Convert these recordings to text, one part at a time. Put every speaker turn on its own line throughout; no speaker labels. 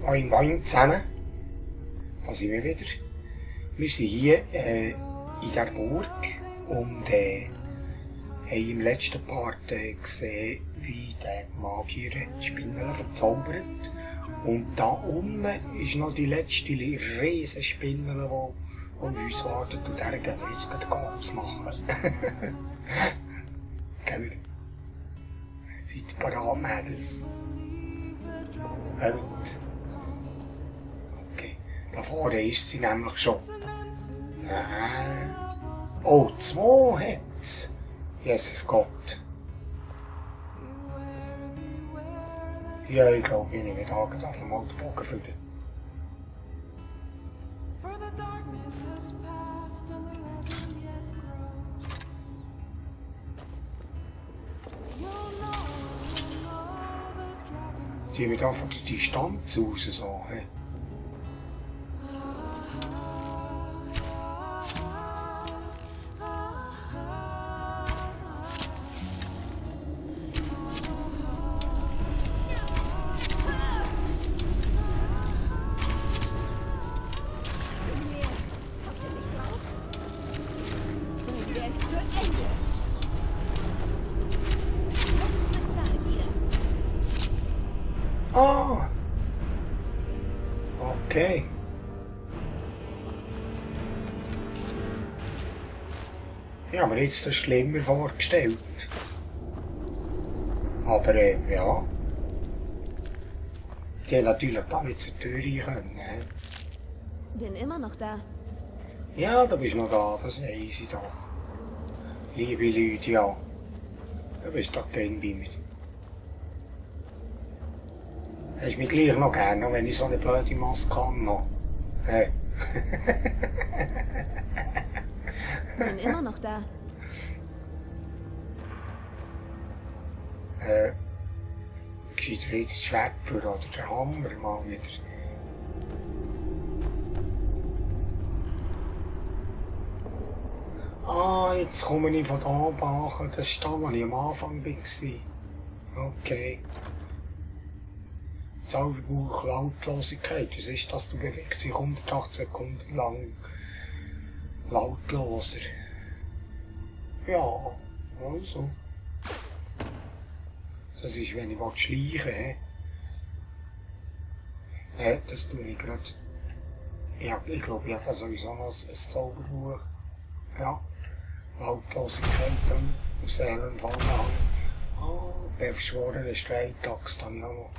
Moin Moin zusammen. Da sind wir wieder. Wir sind hier in der Burg und haben im letzten Part gesehen, wie der Magier die Spinnen verzaubert. Und da unten ist noch die letzte riesige Spinne, die auf uns wartet. Und der gehen wir jetzt gerade Games machen. Gell? Seid ihr parat, Mädels? Und okay, da vorne ist sie nämlich schon. Oh, 2 hat's. Jesus Gott. Ja, ich glaube, ich nehme da gerade auf dem Autobogen führen. Die wir da von der Distanz aus so, he? Ah! Okay. Ich habe mir jetzt das schlimmer vorgestellt. Aber ja. Die haben natürlich da nicht zur Tür rein können.
Bin immer noch da.
Ja, du bist noch da, das weiss ich doch. Liebe Lydia, du bist doch gern bei mir. Hast du mich gleich noch gern, wenn ich so eine blöde Maske habe noch?
Bin immer noch da.
Gescheit wieder das Schwert für oder der Hammer mal wieder. Ah, jetzt komme ich von da bachen. Das ist da, wo ich am Anfang war. Okay. Zauberbuch Lautlosigkeit. Was ist das? Du bewegst dich 108 Sekunden lang lautloser. Ja, also. Das ist, wenn ich schleichen will. Das tue ich gerade. Ja, ich glaube, ich habe da sowieso noch ein Zauberbuch. Ja. Lautlosigkeit dann. Auf Seelenfallen haben. Ah, bei verschworenen Streitaxt habe ich auch noch.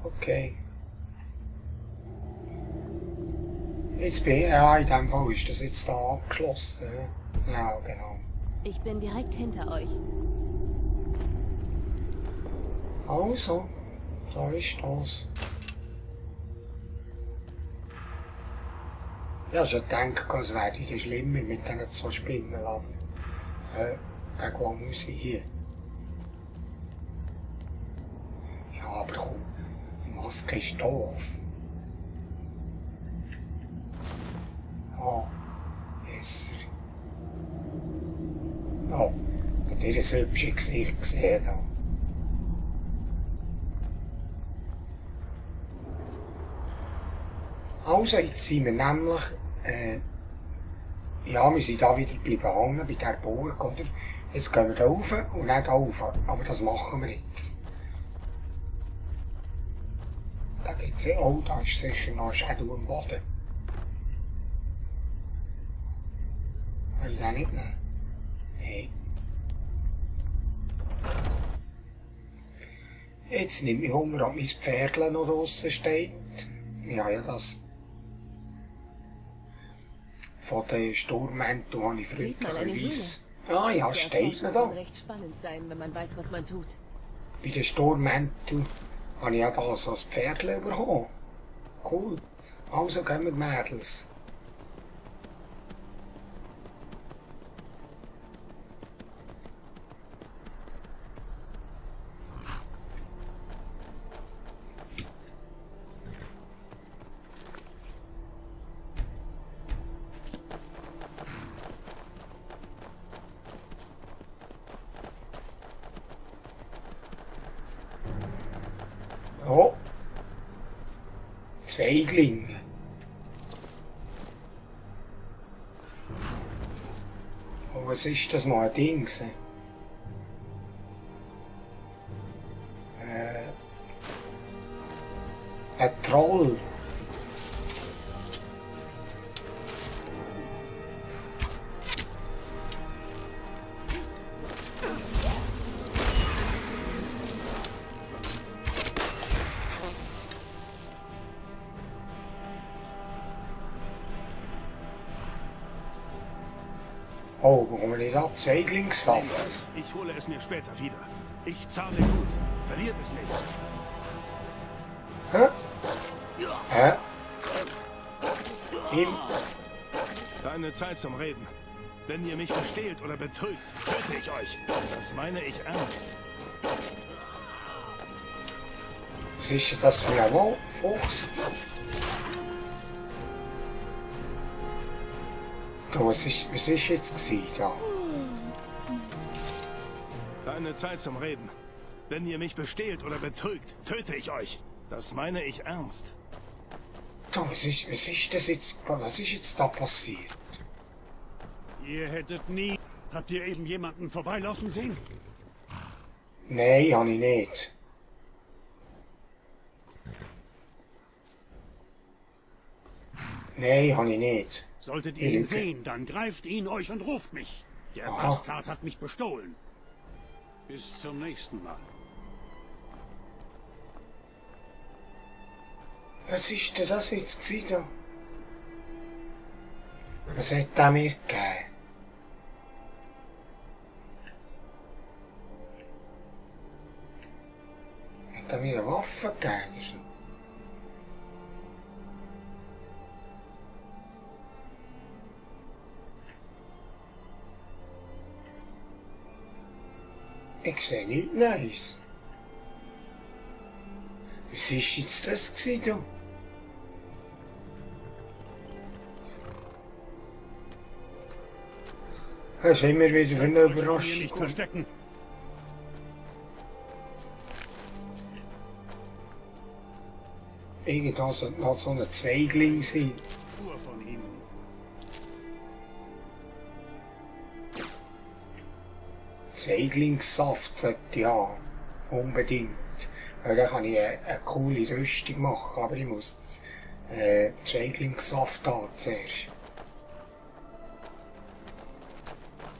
Okay. Jetzt bin ich, ja, in dem Fall ist das jetzt da abgeschlossen. Ja, genau.
Ich bin direkt hinter euch.
Also, da ist das. Ja, ich denke, es wäre schlimmer mit diesen 2 Spinnen, aber gegen was muss ich hier? Ja, aber komm. Maske ist doof. Oh, yes. Oh, hat ihr das hübsche Gesicht gesehen da? Also, jetzt sind wir nämlich, ja, wir sind da wieder bleiben hängen bei dieser Burg, oder? Jetzt gehen wir da rauf und nicht da rauf, aber das machen wir jetzt. Da gibt's ja, oh, da ist sicher noch ein Shadow am Boden. Kann ich den nicht nehmen? Nein. Jetzt nimmt mich Hunger, ob mein Pferdchen noch draussen steht. Ja, das. Von den Sturmmänteln habe ich freundlicherweise. Ah ja, steht noch da.
Kann recht spannend sein, wenn man weiß, was man tut.
Bei den Sturmmänteln habe ich ja da so ein Pferdchen bekommen. Cool. Also gehen wir, Mädels. Oh, Zweiglinge. Und was ist das mal ein Ding? Ein Troll. Oh, warum nicht da? Zweiglingssaft.
Ich hole es mir später wieder. Ich zahle gut. Verliert es nicht.
Hä? Hä? Ihm?
Keine Zeit zum Reden. Wenn ihr mich verstehlt oder betrügt, töte ich euch. Das meine ich ernst.
Was ist denn das für ein Fuchs? Da, was ist jetzt gewesen, da?
Keine Zeit zum Reden. Wenn ihr mich bestehlt oder betrügt, töte ich euch. Das meine ich ernst.
Da, was ist das jetzt? Was ist jetzt da passiert?
Ihr hättet nie... Habt ihr eben jemanden vorbeilaufen sehen?
Nein, habe ich nicht. Nein, habe ich nicht.
Solltet ihr ihn sehen, dann greift ihn euch und ruft mich. Der Bastard hat mich bestohlen. Bis zum nächsten Mal.
Was ist denn das jetzt gewesen, da? Was hat der mir gegeben? Hat er mir eine Waffe gegeben oder so? Ich sehe nichts Neues. Was ist jetzt das gewesen, da? Das ist immer wieder für eine
Hier nicht
Überraschung.
verstecken.
Irgendwo sollte noch so ein Zweigling sein.
Spur von ihm.
Zweiglingssaft sollte ich haben. Unbedingt. Weil dann kann ich eine coole Rüstung machen, aber ich muss Zweiglingssaft haben zuerst.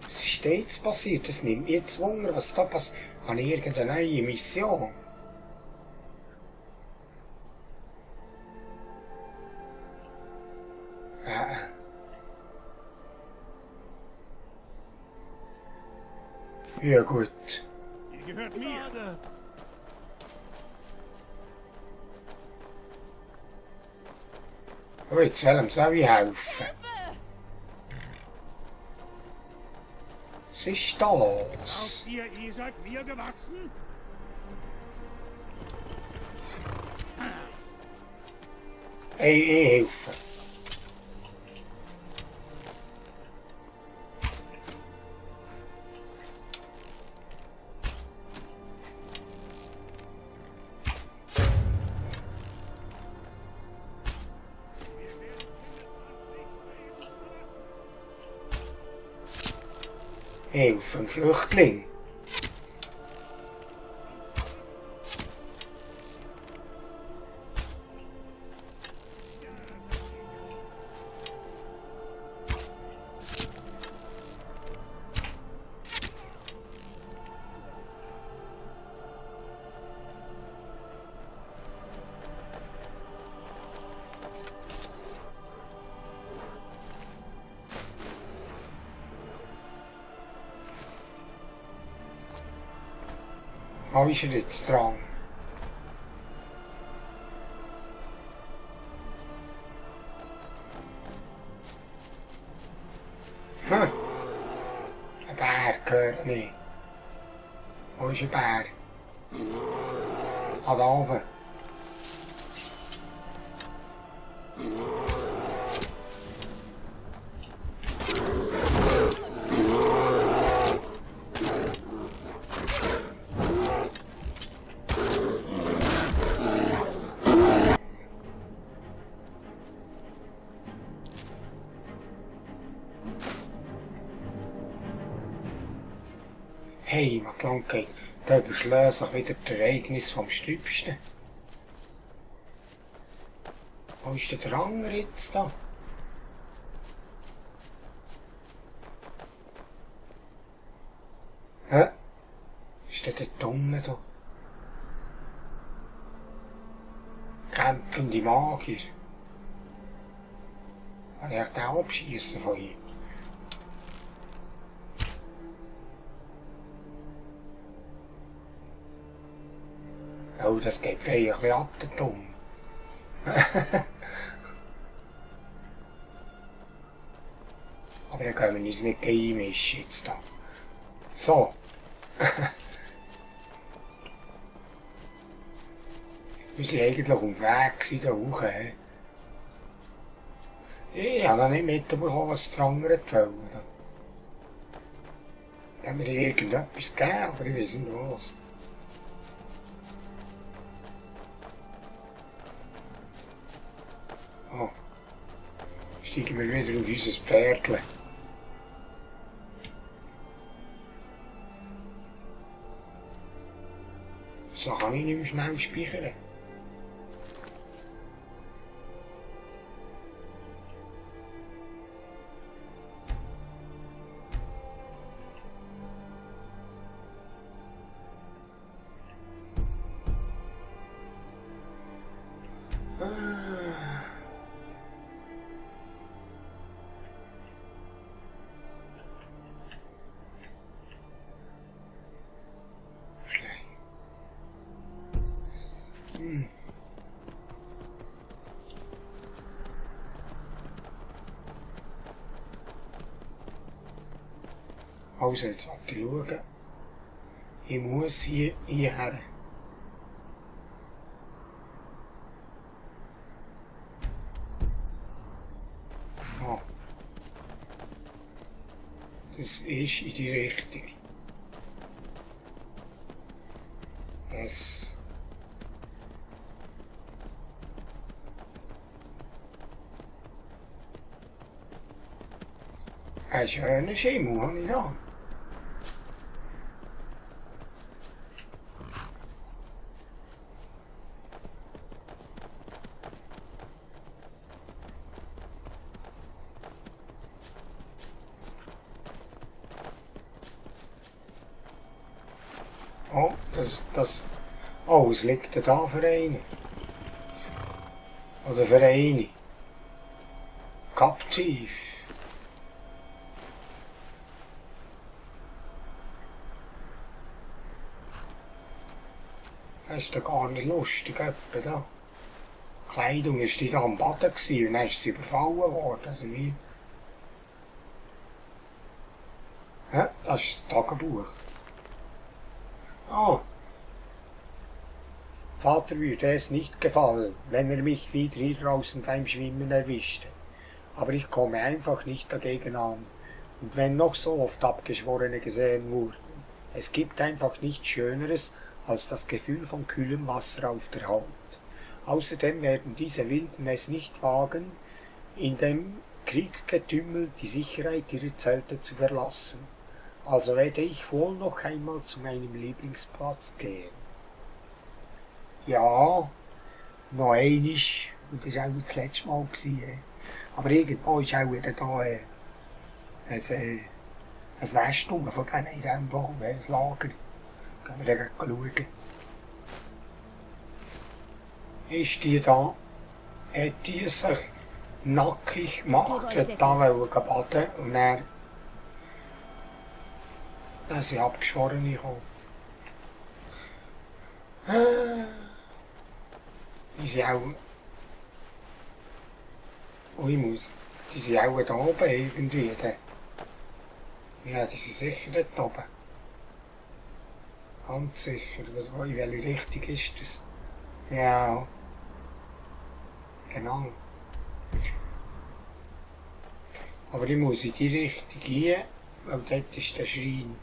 Was ist da jetzt passiert? Das nimmt mich jetzt Wunder, was da passiert. Habe ich irgendeine neue Mission? Ja gut.
Ihr gehört mir.
Oh, jetzt will ihm so helfen. Was ist da los?
Ihr seid mir gewachsen?
Hey, ich helfe. Hilfe, ein Flüchtling. Wo ist er jetzt dran? Hm. Ein Bär gehört nicht. Wo ist ein Bär? Ah, da oben. Heimatland geht, da überschlägt sich wieder die Ereignisse vom Sträubsten. Wo ist denn der andere jetzt da? Hä? Ist denn der Tunnel da? Kämpfende Magier. Kann ich den abschießen von ihm? Oh, das geht feierlich ab, der Tunnel. Aber dann können wir uns nicht einmischen jetzt da. So. Wir sind eigentlich auf dem Weg da hoch. Ich habe noch nicht mitbekommen, was der andere wollte. Da haben mir irgendetwas gegeben, aber ich weiß nicht was. Oh. Steigen wir wieder auf unser Pferdchen. So kann ich nicht mehr schnell speichern. Also, jetzt wollte ich schauen. Ich muss hierher. Oh. Das ist in die Richtung. Yes. Ein schöner Schimmel habe ich da. Oh, oh, es liegt da für einen. Oder für eine. Kaptiv. Das ist doch gar nicht lustig, etwa da. Kleidung ist die da am Baden gewesen und dann ist sie überfallen worden, oder wie? Ja, das ist das Tagebuch. Oh. Vater würde es nicht gefallen, wenn er mich wieder hier draußen beim Schwimmen erwischte. Aber ich komme einfach nicht dagegen an. Und wenn noch so oft Abgeschworene gesehen wurden, es gibt einfach nichts Schöneres als das Gefühl von kühlem Wasser auf der Haut. Außerdem werden diese Wilden es nicht wagen, in dem Kriegsgetümmel die Sicherheit ihrer Zelte zu verlassen. Also werde ich wohl noch einmal zu meinem Lieblingsplatz gehen. Ja, noch einmal, und das war auch das letzte Mal. Aber irgendwo ist auch wieder da ein Nest von denen in diesem Baum, ein Lager. Gehen wir dann schauen. Ist die da? Hat die sich nackig gemacht, hat da baden und dann sind Abgeschworene gekommen. Die sind auch... Oh, die sind auch da oben irgendwie. Ja, die sind sicher dort oben. Ganz sicher. In welche Richtung ist das? Ja. Genau. Aber ich muss in die Richtung gehen, weil dort ist der Schrein.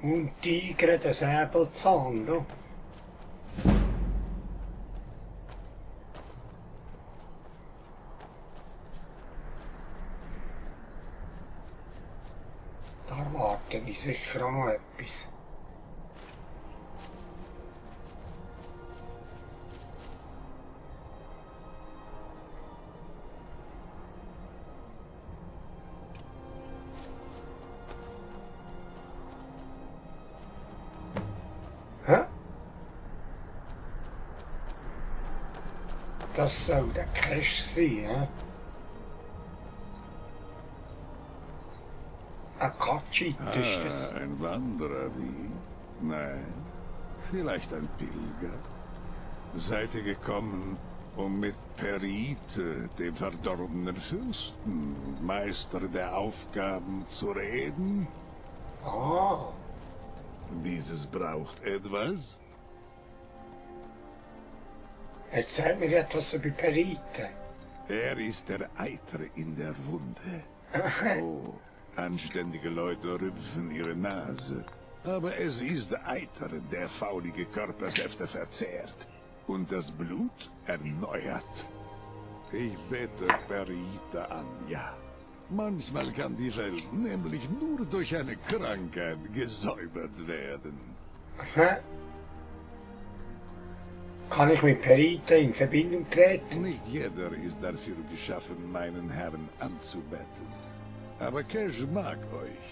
Und Tiger, der Säbelzahn, da. Da erwarte ich sicher auch noch etwas. Hä? Das soll der Cache sein, hä? Ein Katschit ist das.
Ein Wanderer wie? Nein, vielleicht ein Pilger. Seid ihr gekommen, um mit Perite, dem verdorbenen Fürsten und Meister der Aufgaben, zu reden?
Ah,
Dieses braucht etwas?
erzähl mir etwas über Perite.
Er ist der Eiter in der Wunde. Oh, anständige Leute rümpfen ihre Nase. Aber es ist Eiter, der faulige Körpersäfte verzehrt und das Blut erneuert. Ich bete Perite an, ja. Manchmal kann die Welt nämlich nur durch eine Krankheit gesäubert werden.
Hä? Kann ich mit Perite in Verbindung treten?
Nicht jeder ist dafür geschaffen, meinen Herrn anzubeten. Aber Cash mag euch.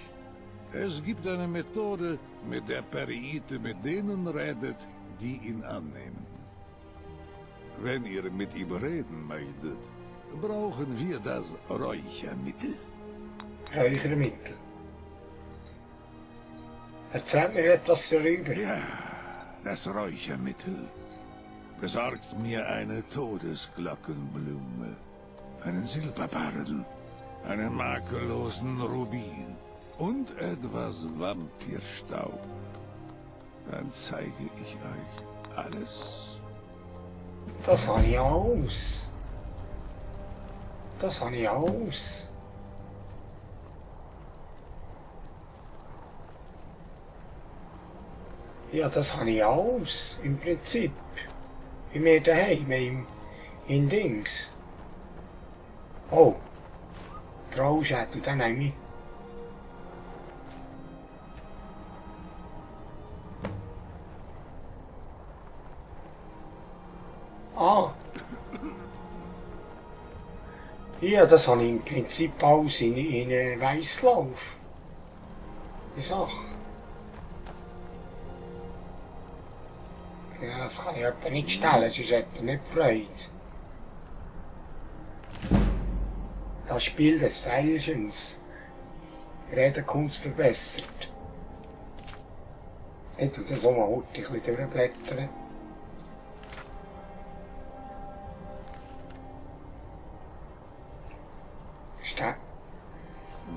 Es gibt eine Methode, mit der Perite mit denen redet, die ihn annehmen. Wenn ihr mit ihm reden möchtet, brauchen wir das Räuchermittel.
Räuchermittel. Erzähl mir etwas darüber.
Ja, das Räuchermittel. Besorgt mir eine Todesglockenblume, einen Silberbarren, einen makellosen Rubin und etwas Vampirstaub. Dann zeige ich euch alles.
Das habe ich aus. Das habe ich aus. Ja, das habe ich aus, im Prinzip. Bei mir daheim, in Dings. Oh, Trauschädel, den nehme ich. Ah. Ja, das habe ich im Prinzip alles in Weisslauf. Die Sache. Ja, das kann ich etwa nicht stellen, sonst hätte er nicht Freude. Das Spiel des Fälschens. Redekunst verbessert. Ich tue das auch mal ein bisschen durchblättern. Ist der?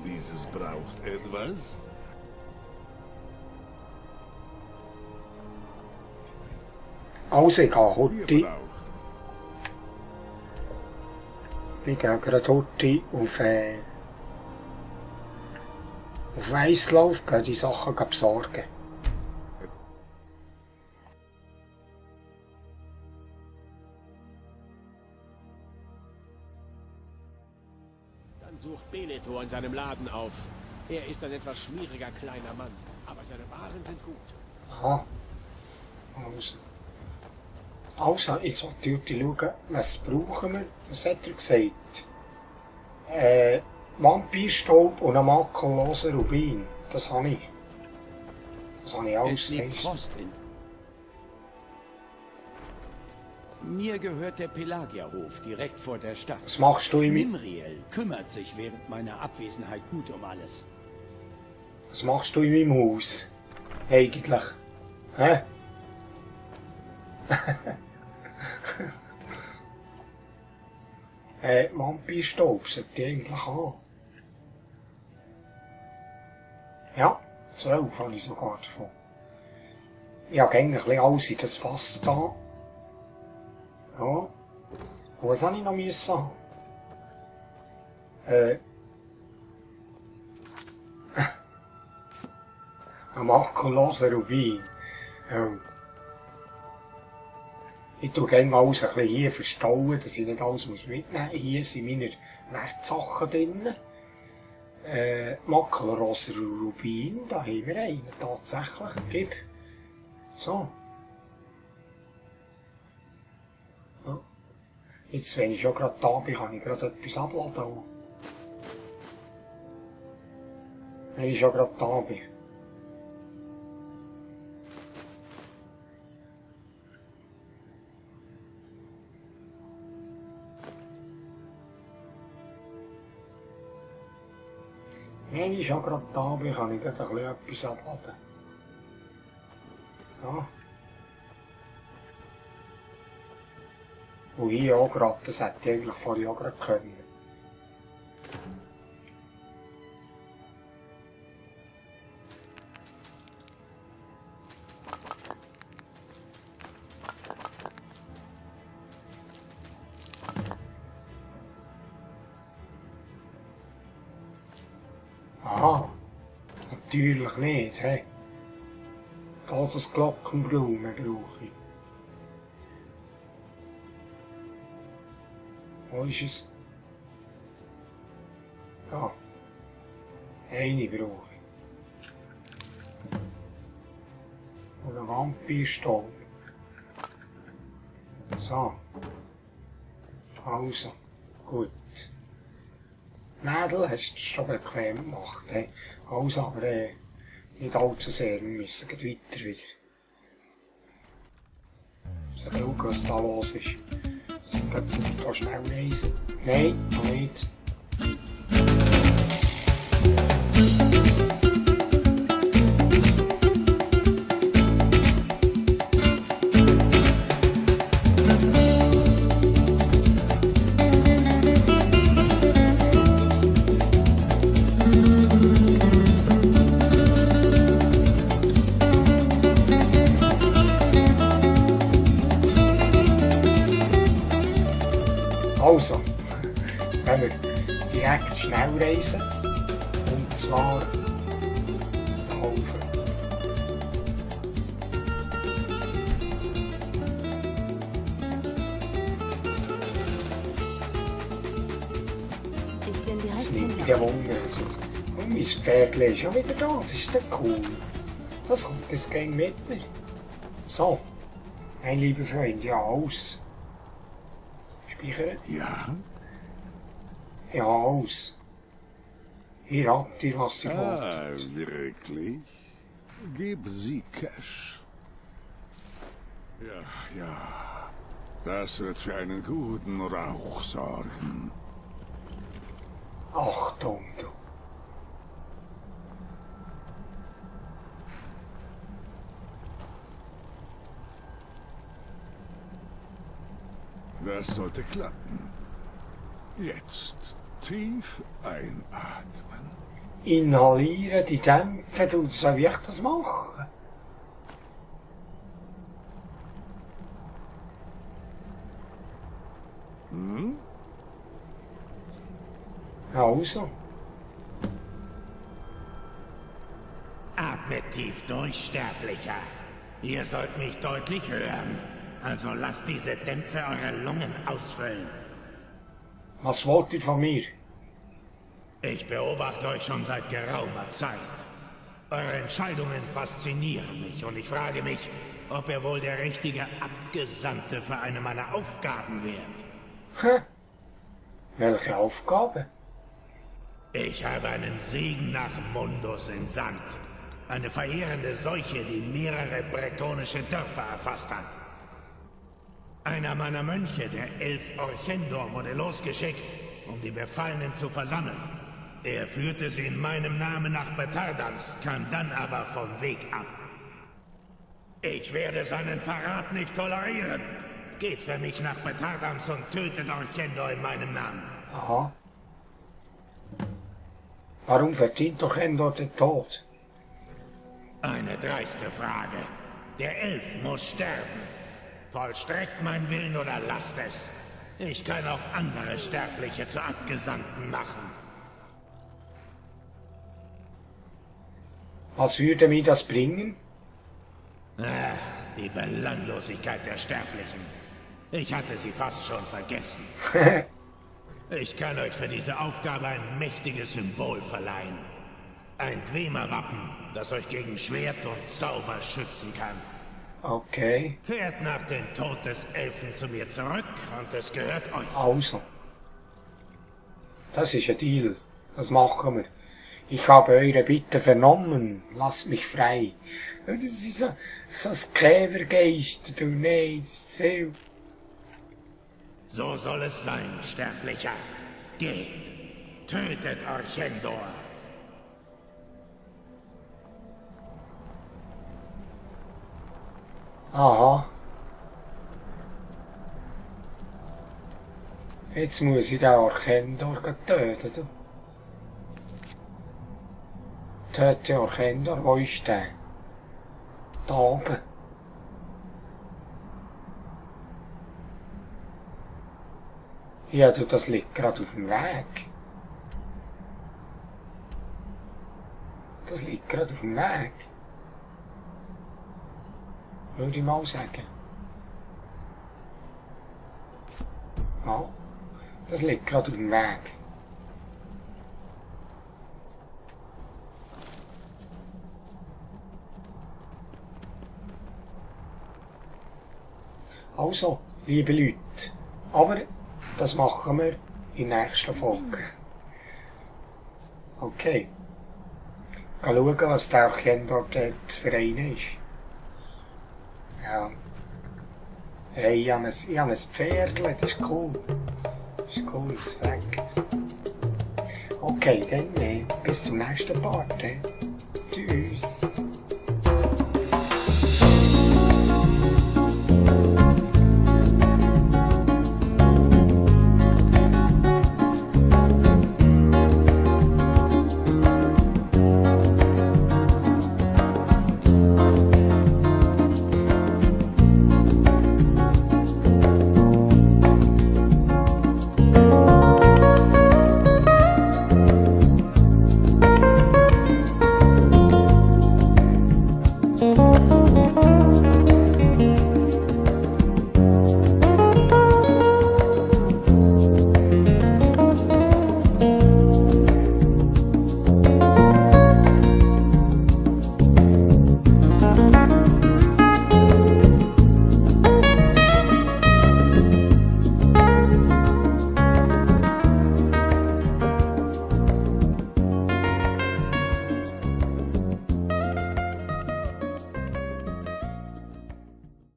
Dieses braucht etwas.
Also, ich gehe
Ihr
heute.
braucht
Ich gehe gerade heute auf Weisslauf, gehe die Sachen besorgen.
Dann sucht Beletor in seinem Laden auf. Er ist ein etwas schwieriger kleiner Mann, aber seine Waren sind gut.
Aha. Also, jetzt wollte ich heute schauen, was brauchen wir? Was hat er gesagt? Vampirstaub und ein makelloser Rubin. Das habe ich. Das habe ich alles
Es liegt
getestet.
Frost in. Mir gehört der Pelagierhof direkt vor der Stadt.
Was machst du in
Mimriel kümmert sich während meiner Abwesenheit gut um alles.
meinem Haus? Eigentlich. Hä? Vampirstaub sollte ich eigentlich haben. Ja, 12 habe ich sogar davon. Ich habe eigentlich alles in das Fass da. Ja. Und was habe ich noch müssen haben? Ein makelloser Rubin. Oh. Ich tue gerne alles ein bisschen hier verstauen, dass ich nicht alles mitnehmen muss. Hier sind meine Wertsachen drin. Makelloser Rubin, da haben wir einen, tatsächlich. Gib. So. Ja. Jetzt, wenn ich schon gerade da bin, kann ich gerade etwas abladen. Wenn ich schon gerade da bin. Wenn ich schon gerade da bin, kann ich gerade ein bisschen etwas abladen. So. Und hier auch gerade, das hätte ich eigentlich vorher auch gerade können. Aha, natürlich nicht, hä? Das Glockenblumen brauche ich. Wo ist es? Da. Eine brauche ich. Und ein Vampirstaub. So. Also, gut. Mädel hast du schon bequem gemacht, he? Also, aber nicht allzu sehr, wir müssen gleich weiter wieder. So schauen, was da los ist. Sind wir jetzt da schnell reisen? Nein, noch nicht. Also, wenn wir direkt schnell reisen, und zwar die Haufen.
Ich bin direkt
Das nimmt mich
hinter
ja
euch.
Wunder. Und mein Pferd ist schon wieder da, das ist doch cool. Das kommt jetzt gegen mit mir. So, mein lieber Freund, ja, aus. Speichern?
Ja?
Ja, aus. Hier habt ihr, was ihr wolltet.
Wirklich? Gib sie Cash. Ja, ja. Das wird für einen guten Rauch sorgen.
Achtung, du.
Das sollte klappen. Jetzt tief einatmen.
Inhalieren, die dämpfen, du, soll ich das machen?
Hm?
Also,
Atmet tief durch, Sterblicher. Ihr sollt mich deutlich hören. Also lasst diese Dämpfe eure Lungen ausfüllen.
was wollt ihr von mir?
Ich beobachte euch schon seit geraumer Zeit. Eure Entscheidungen faszinieren mich und ich frage mich, ob ihr wohl der richtige Abgesandte für eine meiner Aufgaben wärt.
Hä? Welche Aufgabe?
Ich habe einen Segen nach Mundus entsandt. Eine verheerende Seuche, die mehrere bretonische Dörfer erfasst hat. Einer meiner Mönche, der Elf Orchendor, wurde losgeschickt, um die Befallenen zu versammeln. Er führte sie in meinem Namen nach Betardans, kam dann aber vom Weg ab. Ich werde seinen Verrat nicht tolerieren. Geht für mich nach Betardans und tötet Orchendor in meinem Namen.
Aha. Warum verdient doch Endor den Tod?
Eine dreiste Frage. Der Elf muss sterben. Vollstreckt mein Willen oder lasst es. Ich kann auch andere Sterbliche zu Abgesandten machen.
Was würde mir das bringen?
Ah, die Belanglosigkeit der Sterblichen. Ich hatte sie fast schon vergessen. Ich kann euch für diese Aufgabe ein mächtiges Symbol verleihen. Ein Dwemer-Wappen, das euch gegen Schwert und Zauber schützen kann.
Okay.
Kehrt nach dem Tod des Elfen zu mir zurück und es gehört euch.
Also. Das ist ein Deal. Das machen wir. Ich habe eure Bitte vernommen. Lasst mich frei. Das ist so ein Käfergeist. Du, nein, das ist zu viel.
So soll es sein, Sterblicher. Geht. Tötet Archendor.
Aha. Jetzt muss ich den Archendor töten. Du. Töte Archendor, wo ist der? Da oben. Ja, du, das liegt gerade auf dem Weg. Das liegt gerade auf dem Weg. Würde ich mal sagen. Ja, das liegt gerade auf dem Weg. Also, liebe Leute, aber das machen wir in der nächsten Folge. Okay. Schauen, was der Archendor dort für einen ist. Ja. Hey, ich habe ein Pferdchen, das ist cool. Das ist ein cooles Fakt. Okay, dann bis zum nächsten Part. Tschüss.